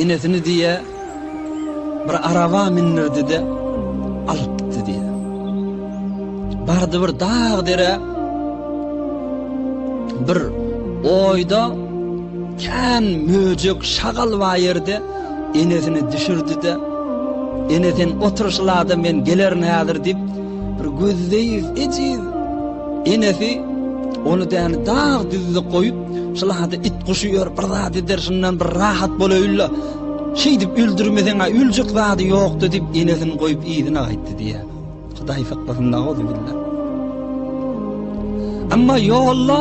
Enesini diýe bir araba mindirdi-de alyp gitdi diýe. Bardy bir dag dere bir oýda kän möjek şagal bar ýerde enesini düşürdi-de ene sen otur şulada men gelerin häzir diýip bir gözleýiz ejiz enesi ony däni dag düzde goýup şulada it guşy ýör bir zat eder şundan bir rahat bolaýynla şeýdip öldürmeseň-ä öljek zady ýokdy diýip enesini goýup yzyna gaýtdy diýýär. Hudaý saklasyn nauzubilla. Emma ýolda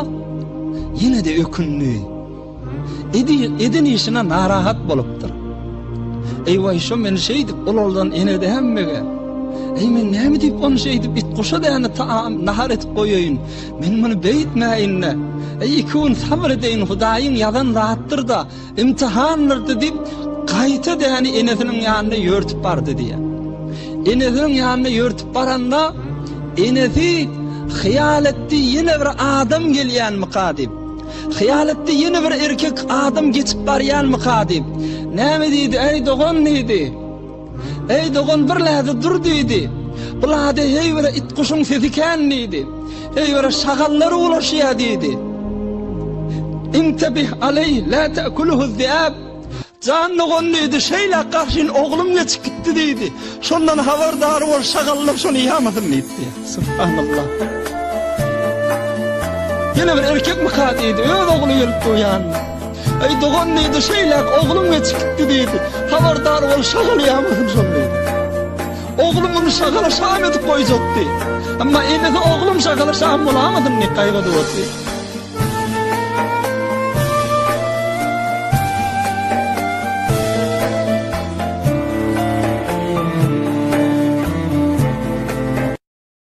ýene-de ökündi. Edi, eden işine narahat bolupdyr. Eý waý şo meni şeýdip ulaldan ene dämmege. Eý men näme diýip ony şeýdip it guşa däne taam nahar edip goýaýyn. Men muny beýtmäýin-de. Eý iki gün sabyr edeýin Hudaýyň ýazan zatdyr-da. Imtihandyrdy diýip, gaýta däni enesiniň ýanyna ýörtüp bardy diýýär. Enesiniň ýanyna ýörtüp baranda, enesi hyýal etdi, ýene bir adam gelýänmika diýip. Hyýal etdi, ýene bir erkek adam geçip barýanmyka diýip. Näme diýdi, eý dogan diýdi. Eý dogan bir läze dur diýdi. Bu lade heý bir it guşuň sesi kän diýdi. Heý bir şagallar ulaşýa diýdi. Intebih aleý la te'kuluhu zi'ab. Jan dogan diýdi, şeýle garşyn oglum geçip gitdi diýdi. Şondan habardar bol şagallar şony ýamasyn diýipdi. Subhanallah. Ýene bir erkek myka diýdi, öz ogly gelip dur ýanyna. Eý dogan diýdi, şeýläk oglum geçip gitdi diýdi. Habardar bol şagal ýamasyn şony diýdi. Oglum muny şagala şam edip goýjakdy. Emma enesi oglum şagala şam bolamasyn diýip gaýgy edip otyrdy.